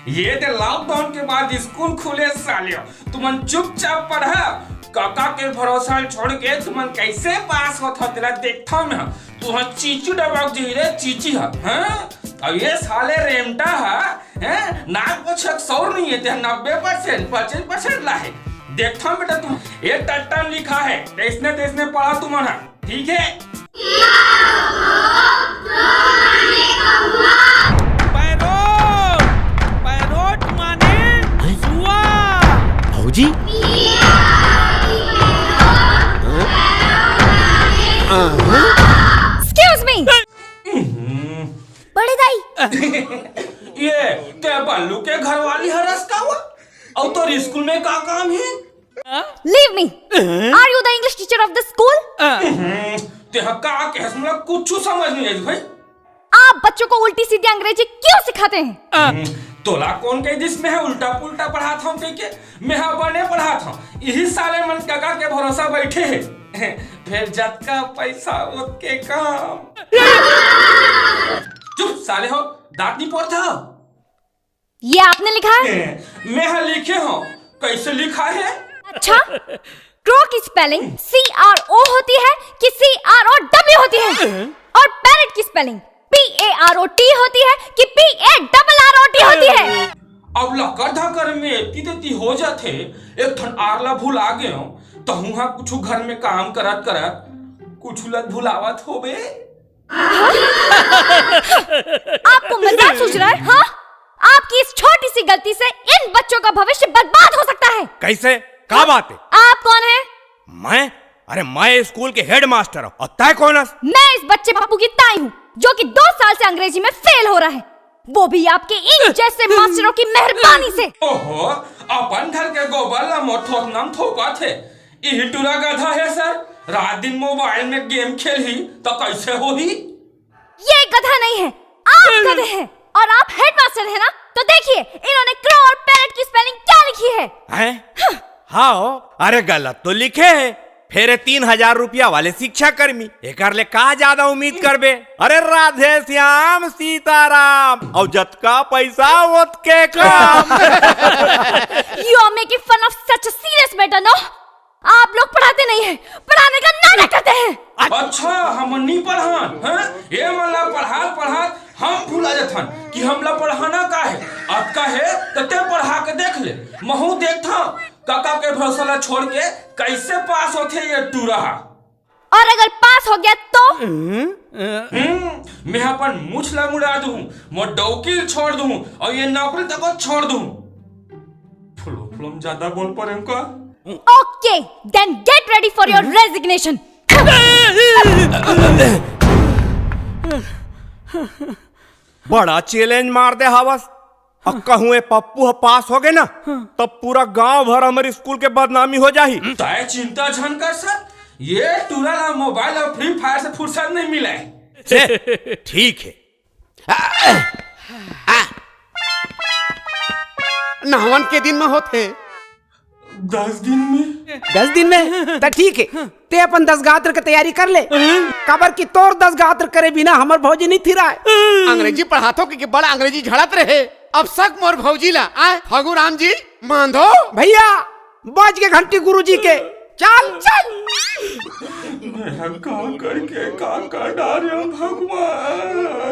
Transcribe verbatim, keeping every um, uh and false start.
ये ते लॉकडाउन के बाद स्कूल खुले साले हो, तुमन चुपचाप पढ़ा। काका के भरोसा ल छोड़ के तुमन कैसे पास होत हो, तेला देखथव मैं। तुहा चीचू डबक जही रे, चीची ह, हाँ? अब ये साले रेमटा ह, हैं? नाक पोछक सौर नहीं है, ते नब्बे परसेंट, पचास परसेंट ला है। देखथव बेटा तुम, ये टट्टन लिखा है, तैसने तैसने पढ़ा तुमन ह, ठीक है? पैरोट, पैरोट माने सुआ। भौजी? Excuse me। बड़े दाई। ये ते बल्लू के घरवाली हरस का हुआ? और तोर स्कूल में का काम है? Leave me। Are you the English teacher of the school? तेहा का कहे, मतलब कुछ समझ नहीं आई भाई। आप बच्चों को उल्टी सीधी अंग्रेजी क्यों सिखाते हैं? हम्म, तोला कौन कह दिस मैं उल्टा पुल्टा पढ़ात हूँ कह के? मैं हा बने पढ़ात हूँ। यही साले मन काका के भरोसा बैठे हैं। फिर जतका पैसा ओतके काम। चुप साले हो, दांत नहीं पड़ता। ये आपने लिखा है? मैं हा लिखे हूँ। कैसे लिखा है? अच्छा, क्रो की स्पेलिंग सी आर ओ होती है कि सी आर ओ डब्ल्यू होती है? और parrot Ki spelling P A R O T होती है कि P A double R O T होती है? अब लकर धकर में एती तेती हो जाथे। एक ठन आर ला भुला गए हो, तहू हा कुछ घर में काम करत करत कुछ ला भुलावत होबे। आपको मजाक सूझ रहा है, हाँ? आपकी इस छोटी सी गलती से इन बच्चों का भविष्य बर्बाद हो सकता है। कैसे? क्या बात है? आप कौन है? मैं? अरे, मैं स्कूल के हेडमास्टर हूँ। और तय कौन हस? मैं इस बच्चे पप्पू की ताई हूँ, जो कि दो साल से अंग्रेजी में फेल हो रहा है, वो भी आपके इन जैसे मास्टरों की मेहरबानी से। ओहो, अपन घर के गोबर ला मोर थोथना म थोपत हे। इही टूरा गधा है सर, रात दिन मोबाइल में गेम खेलही तो कैसे होही? ये गधा नहीं है, आप गधे हैं। और आप हेडमास्टर है ना, तो देखिए इन्होंने क्रो और पैरट की स्पेलिंग क्या लिखी है। हैं? हाँ हो, अरे गलत तो लिखे है। फेर तीन हजार रुपया वाले शिक्षा कर्मी, एकर ले का ज्यादा उम्मीद करबे? अरे राधे श्याम सीताराम, और जतका पैसा ओतके काम। You are making fun of such a serious matter, no? आप लोग पढ़ाते नहीं हैं, पढ़ाने का नाटक करते हैं। अच्छा, हम नहीं पढ़ान, हैं? ये मन ला पढ़ात पढ़ात हम भुला जाथन कि हमला पढ़ाना का है। अतका है तो ते पढ़ा के देख ले, महू देखथन काका के भरोसा ला छोड़ के कैसे पास होथे ये टूरा हा। और अगर पास हो गया तो? हम्म, मैं अपन मुछ ला मुड़ा दूं, मोर डौकी ल छोड़ दूं और ये नौकरी तक को छोड़ दूं। फुलो फुलम ज्यादा बोल परे का? Okay, then get ready for your resignation. बड़ा चैलेंज मार दे हवस। अब कहूँ ए पप्पू ह पास हो गए ना, तब पूरा गांव भर हमर स्कूल के बदनामी हो जाही। तय चिंता झन कर सर, ये टूरा ला मोबाइल और फ्री फायर से फुर्सत नहीं मिले। से, ठीक है। आ, आ, नहवन के दिन में होथे। दस दिन में। दस दिन में? त ठीक है, ते अपन दस गात्र के तैयारी कर ले। काबर कि तोर दस गात्र करे बिना हमर भौजी नहीं थिराय। अंग्रेजी पढ़ाथो कि बड़ा अंग्रेजी झड़त रहे। अब सक मोर भौजी ला, आय, फगू राम जी, मांधो। भैया, बज के घंटी गुरुजी के। चल, चल। मैं का करके का कर डारे भगवान।